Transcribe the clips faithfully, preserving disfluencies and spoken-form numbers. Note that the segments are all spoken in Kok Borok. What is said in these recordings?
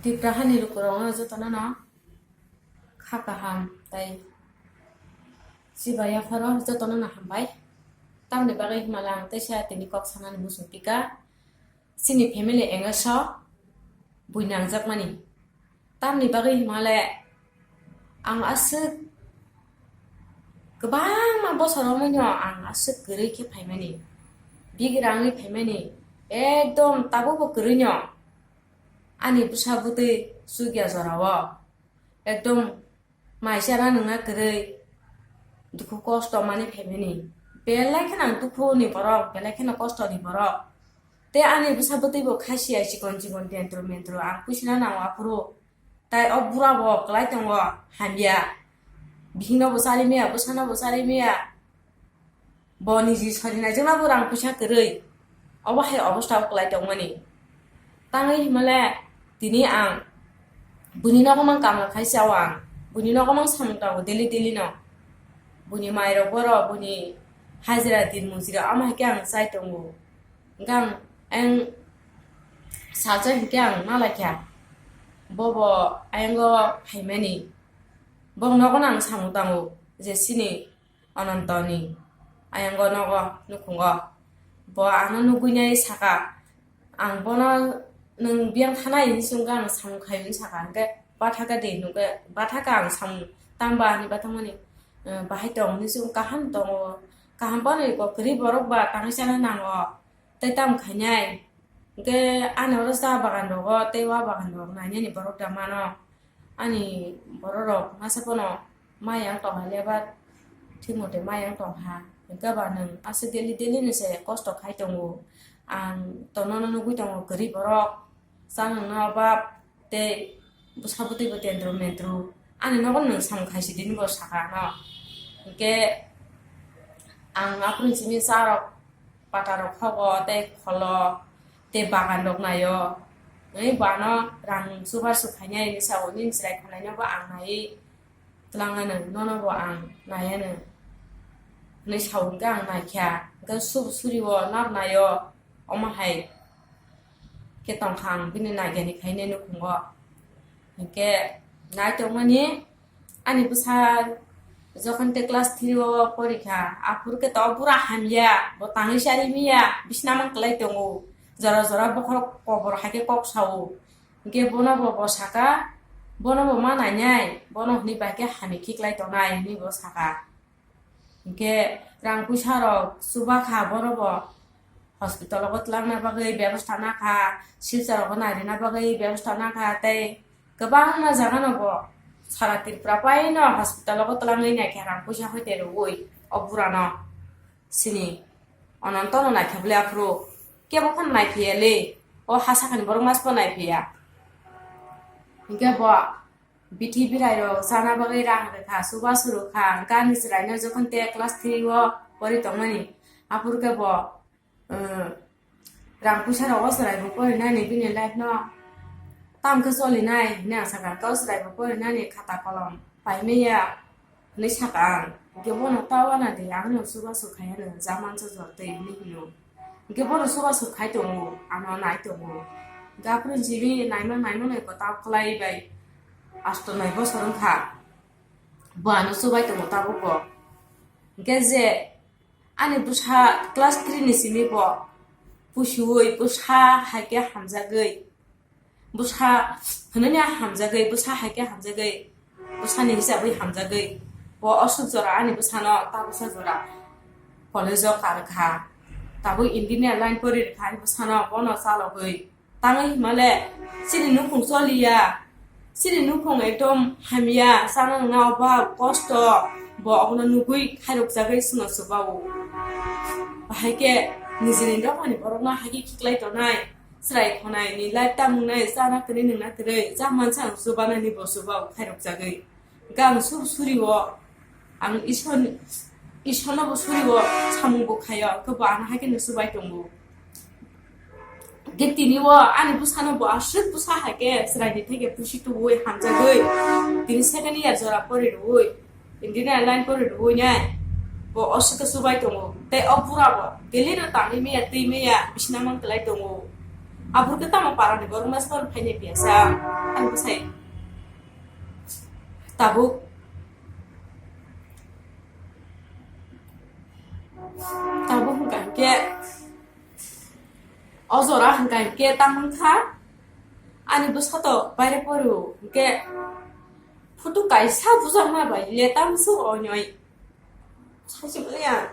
Tipra hani lukurokno jotono no kha kaham tai chiba yapharo jotono no hambai. Tamni bagwi himala ang teisa tini kok sanani muchung pika. Chini family engso bui nangjakmani. Tamni bagwi himale ang aswk kwbangma bosor romwino ang aswk kwrwi khe phaimani. Big rangwi phaimani. Ekdom tabukbo kwrwino. Ani bwsa bwtwi chukya jorao ekdom maisa na nungna kwrwi dukhu kosto mani phaimani. Belai kheno ang dukhu ni borok, belai kheno kosto ni borok. Tei ani bwsa bwtwi bo khasia chikon chikon tentro mentro ang puisina nango aphuru. Tai o bura bo kwlai tongo hamya. Bihikno bo chari maya, bwsano bo chari maya. Bo niji sori naijakna bo rang puisa kwrwi. Obo hai obostha o kwlai tongmani. Tangwi himale tini ang buini nogo mang kamla khai chao ang. Buini nogo mang samung tango daily daily no. Buini mairok boro, buini hajira din mujira, omo hai khe ang chai tongo. Hingke ang, ang salsa hingke ang malaikha. Bobo ayango phaimani. Bok nogo ang samung tango je sini Anantoni ayango nogo nukhungo. Bo ano nugui nai saka, ang bono nwng biyang thanai hinwi chwngkha, ang samung khai hinwi saka, hingke bathaka de, hingke bathaka ang samung tamba hinwi bathakmani, eh, bahai tong hinwi chwng kaham tongo, kaham bono iko kwrwi borok ba tangwi chana nango, tei tamo khainai, hingke ani oro cha bagan rogo tei wa bagan rok nainani borok da mano. Ani bororok masa pono mayang tongha lebar thik mote mayang tongha. Hingke ba nwng aswk daily daily ni se kosto khai tongo. Ang tonono nugui tongo kwrwi borok, chanwngno obab tei bwsa bwtwi bo tentro mentro. Ani nogo nwng samung khai sidi ni bo saka ano. Hingke ang aphuru simi charok patarok hogo tei kholo tei bagan rok naio. Tei bo ano rang chubachu khainai hinwi sao, nini chwrai khonai no bo ang naiwi twlangna nwng, nono bo ang naiya nwng hinwi sao, hingke ang naikha. Hingke sub suri o nar naio, omo hai khe tongkha ang bini naigani khainai nukhungo. Hingke nai tongmani ani bwsa jokhon te class three o porikha, aphuru khe to bura hamya, bo tangwi chari miya, bisna mang kwlai tongo, jora jora bokhorok kobor hai khe kok sao. Hingke bono bo, bo saka, bono bo ma nainai, bono hwnwi bai khe hamya khiklai tongnai hwnwi bo saka. Hingke rang puisa rok chuba kha, bono bo hospital o twlangna bagwi bebosta nakha, silchar rogo nairina bagwi bebosta nakha, tei kwbangma jaga no bo sara Tripura pai no hospital o twlangwi naikha rang puisa hoite rwui o bura no. Sini Ananto no naikha bwle aphuru kebo phano naiphiya le, o ha sakani borok mas bo naiphiya. Hingke bo bithi birai rok chana bagwi rang rwkha, chubachu rwkha, hingke ani chwrai no jokhon te class three o pori tongmani, aphuru khe bo, eh, rang puisa rok o chwrai bo porinani bini life no tam khe cholinai hinwi ang sakha, hingke o chwrai bo porinani khata kolom paimaya. Hinwi saka ang, hingke bono ta uanadi, ang no chubachu khai ano, ja mansa jor twi hinwi hino. Hingke bono chubachu khai tongo, ano nai tongo. Hingke aphuru jini naima naima nai kwtal kwlai bai asto nai bosor wngkha. Bo ano chubai tongo tabukbo. Hingke je ani bwsa class three ni simi bo pusiui bwsa hai khe hamjagwi. Bwsa hwnwi hamjagwi, bwsa hai khe hamjagwi, bwsani hisabwi hamjagwi. Bo aswk jora ani bwsano ta bwsa jora college-o karkha. Tabuk engineer line pori rwkha ani bwsano, bono chalogwi. Tangwi himale chini nukhung choliya, chini nukhung ekdom hamya, chana nangna obab, kosto, bo obono nugwi khairokjagwi chwngno chubao. Bahai khe nijini dophani borokno hai khe khiklai tonai. Chwrai khonai ni life ta mungnai, chana kwrwi nungna kwrwi, cha mansa ang chubanani bo chuba o khairok jagwi. Hwnkhe ang sub suri o, ang Ishwar, Ishwar no bo suri o, samung bo khaio, hwnkhe bo ano hai kheno chubai tongo. Hwnkhe tini o ani bwsano bo aswk bwsa hai khe chwrai ni theke pusi tubui hamjagwi, tini second year jora pori rwui. Engineer line pori rwui nai. Bo oswk khe chubai tongo. Tei o bura bo daily no tangwi maya, twi maya, bisina mang kwlai tongo. Aphuru khe tamo parani borok masa phone phainai piya sa, ani bwsai tabuk, tabuk hwnkha hinkhe o jora hwnkha hinkhe tamo wngkha ani bwsa to baire porio hinkhe photo kaisa bujakma bai le tamo se oinoi saisi manya.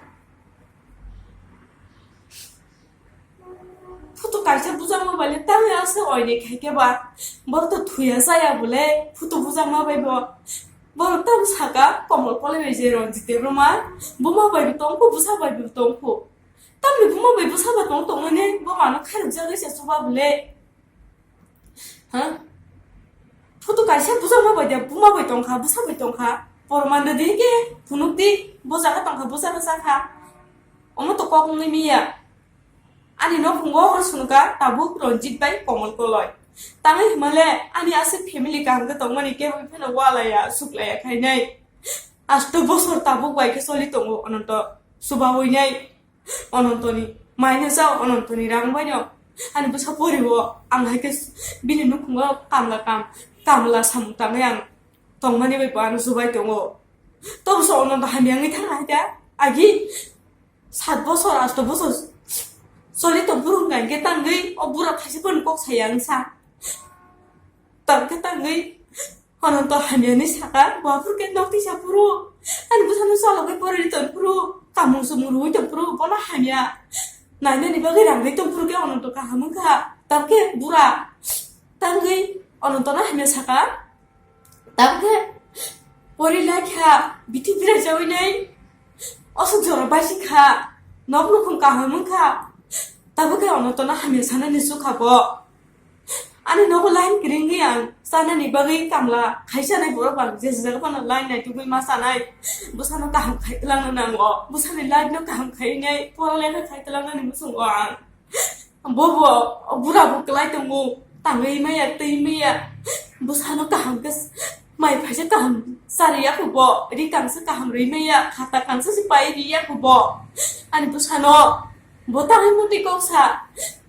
Photo kaisa bujakma bai le tamo ya se oini khaikhe ba. Borok to thuya chaya bole photo bujakma bai bo. Borok tamo saka Komol Koloi bai je Ranjit Debbarma. Buma bai bo tongkho, bwsa bai bo tongkho. Tamni buma bai bwsa bai tong tongmani bo mano khairok jagwi se chuba bole. Ha? Photo kaisa bujakma bai de buma bai tongkha, bwsa bai tongkha. Porman de di ke phunuk di, bo jaga tongkha, bo jaga sakha. Omo to kok wngwi miya. Ani nokhungo hor sunuka tabuk Ranjit bai Komol Koloi. Tangwi himale ani aswk family kaham khe tongmani kebo pheno walaya, suklaya khainai. Asto bosor tabuk bai khe choli tongo Ononto subawi nai. Onontoni maina jao, Onontoni rang baino ani bwsa poriwo ang hai khe bini nukhungo kamla kam, kamla samung tangwi ang tongmani bai bo ano subai tongo. Tobo se Ononto hamya wngwi thang hai da? Agi sat bosor, asto bosor choli tong phuru hwnkha hinkhe tangwi o bura thaisa phano kok saya wngsa. Tangkhe tangwi Ononto hamyani saka, bo aphuru khe nok tisa phuru. Ani bwsano chalogwi porwi tong phuru, kamung chumung rwui tong phuru, bono hamya. Nainani bagwi rang ri tong phuru khe Ononto kaham wngkha. Tamkhe bura tangwi Onontono hamya saka. Tamkhe pori lai kha, bithi birai chawi nai. Oso jora baisi kha, nok nukhung kaham wngkha. Tabukhe Onontono hamya sanani sukha bo. Ani nogo line kiringwi ang chanani bagwi kamla khai chanai borok bang je jaga phano line naitugwi ma chanai. Bwsano kaham khai twlangna nango, bwsani life no kaham khai nai pora lekha khai twlangnani muchungo ang. Bobo bura bo kwlai tongo, tangwi maya twi maya. Bwsano kaham khe mai phaisa kaham chari ya kho bo, ri kangsa kaham rwi maya, khata kangsa se pai ri ya kho bo. Ani bwsano bo tangwi muti kok sa.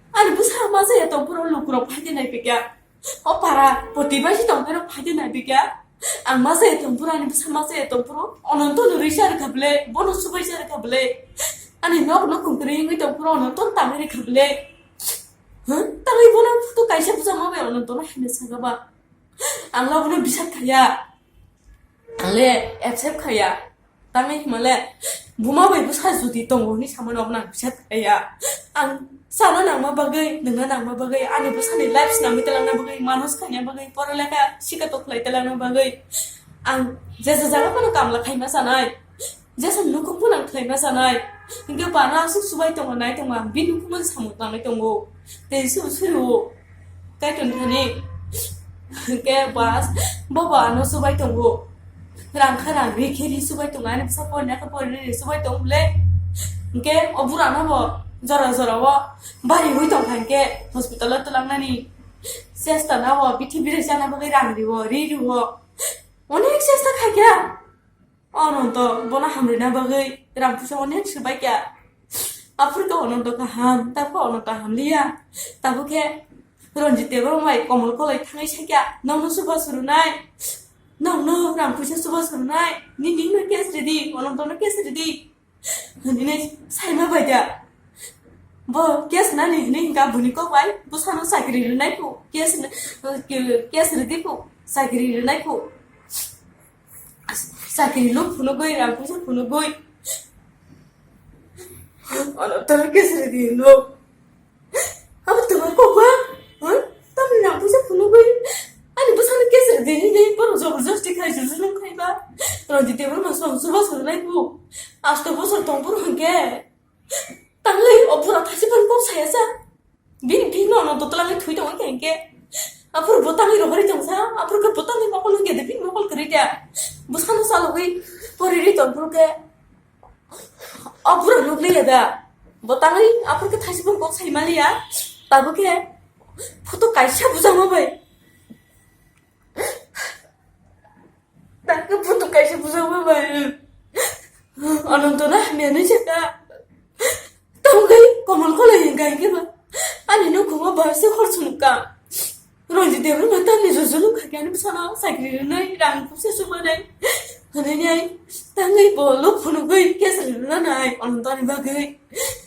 Ani bwsa ma jaya tong phuru lukurok phai de nai pekya. O para poti bai si tong phuru phai de nai pekya. Ang ma jaya tong phuru, ani bwsa ma jaya tong phuru Ononto no rwi sa rwkha bwle, bono subai sa rwkha bwle. Ani nok no kung kwrwi wngwi tong phuru Ononto no tangwi rwkha bwle. Huh? Tangwi bono photo kaisa bwsa ma bai Ononto no hamya saka ba. Ang no bono bisat khaya. Ang le accept khaya. Tangwi himale buma bai bwsa jodi tongo hwnwi samano obo nang bisa thaya. Ang sana nangma bagwi, nungna nangma bagwi, ani bwsani life swnamwi twlangna bagwi, manus khaina bagwi, pora lekha sika tok khlai twlangna bagwi ang jesa jaga phano kamla khaima sanai, jesa nukhung phano ang khlaima sanai. Hinkhe bana aswk subai tongo nai tongo, ang bini nukhungno samung tangwi tongo. Tei su suru kaitor thani ke bas bobo ano subai tongo. Rang kha rang ri khe ri subai tongo, ani bwsa porina khe porina ri subai tongo bwle. Hinkhe o bura no bo jora jora o bari hui tong kha hinkhe hospital o twlangnani chesta na o bithi birai chana bagwi rang ri o ri ri o onek chesta khai kha. Ononto bono hamrwina bagwi rang puisa onek swbai kha. Aphuru khe Ononto kaham, tabukhe Ononto hamliya. Tabukhe Ranjit Debbarma bai Komol Koloi thangwi sakya, "Nokno suba surunai, nokno rang puisa suba surunai, nini no case ridi, Ononto no case ridi." Hinwi saima bai da. Bo case nani hinwi hinka buni kok bai, bwsano chakri rwnai phu, case, case ridi phu, chakri rwnai phu. Chakri no phunugwi, rang puisa phunugwi. Ano tolo case ridi no. Abo tolo kok ba? Huh? Tamni rang puisa phunugwi. Ani bwsano case ridi ni, ni, borok jabardasti khai, jujunung khai ba. Ranjit Debbarma song suba song nai bu. Asto bosor tong phuru hwnkhe. Tangwi o bura thaisi phano kok saya sa. Bini bini no, no, dotla ngai thui tongo khe, hinkhe. Aphuru bo tangwi rohori tong sa, aphuru khe bo tangwi mokol wngya de, bini mokol kwrwi da. Bwsano chalogwi poriri tong phuru khe. O bura nukliya da. Bo tangwi aphuru khe thaisi phano kok sai maliya. Tabukhe photo kaisa bujama bai. Takhe photo kaisa bujama bai. Ananto na hamya ni jaka. Tongwi Komol Koloi hwnkha hinkhe ba. Ani nukhungo Ba se hor sunu ka. Ronjit Debbarma tamni jujulu kha khe ani bwsano chakri rwnai, rang khumsa sumanai. Hwnwi ai tangwi bo lok phunugwi case rwnanai Anantani bagwi.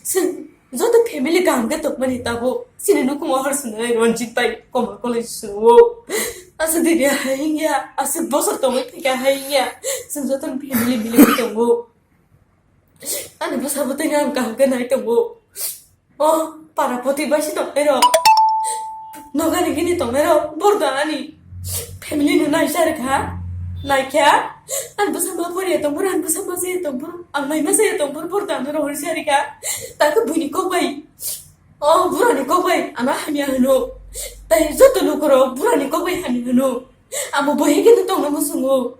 Chwng joto family kaham khe tongmani tabuk chini nukhungo hor swnwi Ronjit bai Komal College swngo. Aswk dini hai wngya, aswk bosor tongwi phaikha hai wngya. Chwng joto family miligwi tongo. Ani bwsa bwtwi no ang kaham khe nai tongo. O, para poti bai se tongnairok. Nogani gini tongnairok. Borda ani family no nai char kha. Nai kha. Ani bwsa ma poriya tongphuru, ani bwsa ma jaya tongphuru, ang naima jaya tongphuru, borda ano rohor chari kha. Takhe buini kok bai. O, burani kok bai ano hamya hwno. Tai joto lukurok burani kok bai hamya hwno. Amo bohi gini tongna musungo.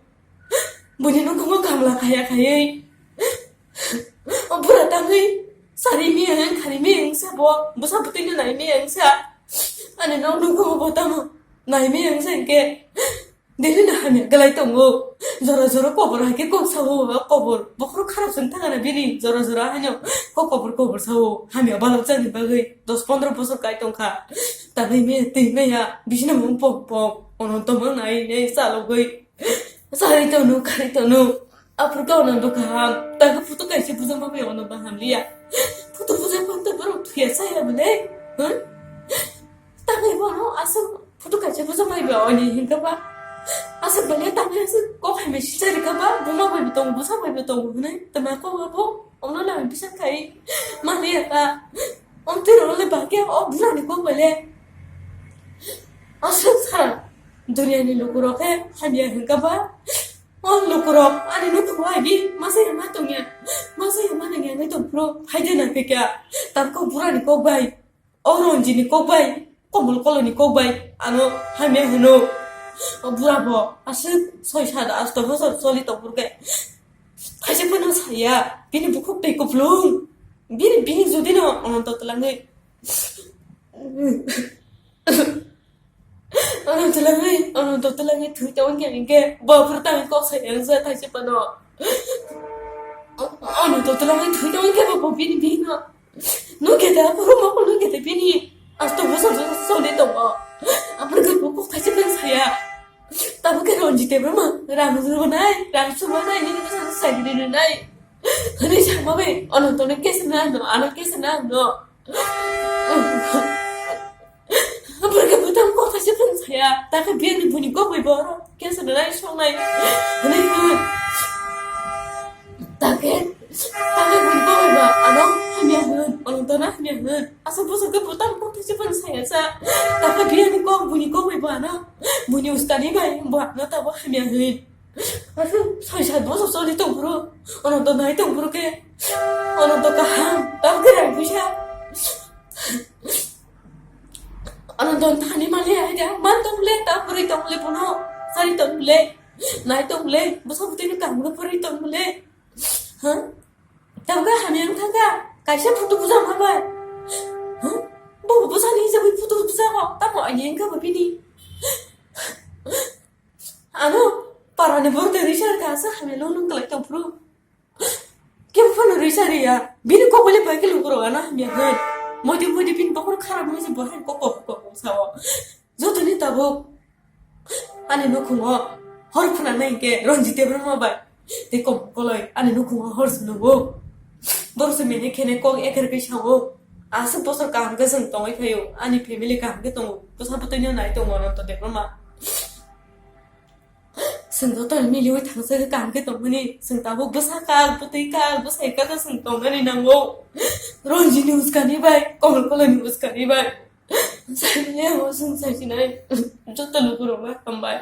Buini nukhungo kamla khaya khayai. O bura tangwi sari miyang, khari miyang sa bo, bwsa bwtwi no nai miyang sa. Ani nok nukhungo bo tamo nai miyang sa hinkhe. Delhi no hamya galai tongo. Jora jora kobor hai khe kok sao, kobor. Bokhorok kharap song thangana bini, jora jora haino kok kobor kobor sao. Hamya balok chani bagwi dos pondro bosor kai tongkha. Tanai miya, twi maya, bisina mung pok pok. Ono tongma nai, nai chalogwi. Sari tonu, kari tonu. Apur ka ono do kaham. Taga putu kaisa buja ma bai ono baham liya. Putu buja pang ta borok thuya saya bole. Huh? Taga ibo ano asal putu kaisa buja ma bai oni hinka ba. Asal bole taga asal kok hai mesi chari ka ba. Buma bai tong, busa bai tong hune. Tama ko abo. Ono na bisa kai. Ma liya ka. Om tiro le ba ke o bura ni kok bole. Asal sara. Duniani lukurok he hamya hinka ba. O lukurok ani nukhungo agi masa ya ma tongya. Masa ya ma nangya nai tongphuru phaide na phikya. Tamkho burani kok bai. O Ronjini kok bai. Komol koloni kok bai. Ano hamya hwno. O bura bo aswk soi sat asto bosor choli tongphuru khe. Thaisa phano saya. Bini bukhuk tei kuplung. Bini, bini jodi no Ananto twlangwi. Ano twlangwi, ano to twlangwi thwi tong khe hinkhe bo phuru tangwi kok sai ang sa thaisa phano. Ano to twlangwi thwi tong khe bo bini bino. Nung khe da phuru mo nung khe da bini. Asto bo so so de tongo. Aphuru khe bo kok thaisa phano saya. Tamo khe Ronjit Debbarma rang rwnai, rang sumanai, nini bwsano sai rwnai. Hwnwi sama bai, ano tono kesa na ano, ano kesa na ano. Burga butang kok thaisa phang saya, takhe biyani buni kok bai boro kesa na nai songnai. Hwnwi hwn. Takhe, takhe buni kok bai ba, ano hamya hwn, ano tono hamya hwn. Asa bwswk khe butang kok thaisa phang saya sa. Takhe biyani kok buni kok bai ba ano. Buni uskani bai ba ano tabo hamya hwn. Asa soi sat bosor choli tong phuru. Ono to nai tong phuru khe. Ono to kaham. Tam khe rang puisa. Ono to thani mali ai da. Man tong le, tam phuru tong le bono. Sari tong le. Nai tong le. Bosor butini kaham phuru tong le. Ha? Tabukhe hamya wng thangkha, kaisa photo bujak ma bai. Huh? Bo bwsa ni hijab bai photo bujak o, tamo ani wngkha bo bini. Ano, parani borok tei risa rwkha, asa hamya lung lung kwlai tong phuru. Kebo phano risa riya, bini kok bai le bai khe lukurok ano hamya hwn. Moidi moidi bini bokhorok kharap wngwi se bo hai kok kok kok kok sao. Jotoni tabuk ani nukhungo hor phwnangnai hinkhe Ranjit Debbarma bai tei kom koloi ani nukhungo hor se nugo. Borok se mene khene kok eker khe sao. Aswk bosor kaham khe chwng tongwi phaio. Ani family kaham khe tongo. Bwsa bwtwi no nai tongo Ananta Debbarma. Chwng joto miliwi thangsa khe kaham khe tongmani. Chwng tabuk bwsa kak, bwtwi kak, bwsai kak khe chwng tongmani nango. Ranjit ni uskani bai, Komol koloi ni uskani bai. Saimanya mo sung saisinai. Joto lukurokno hambai.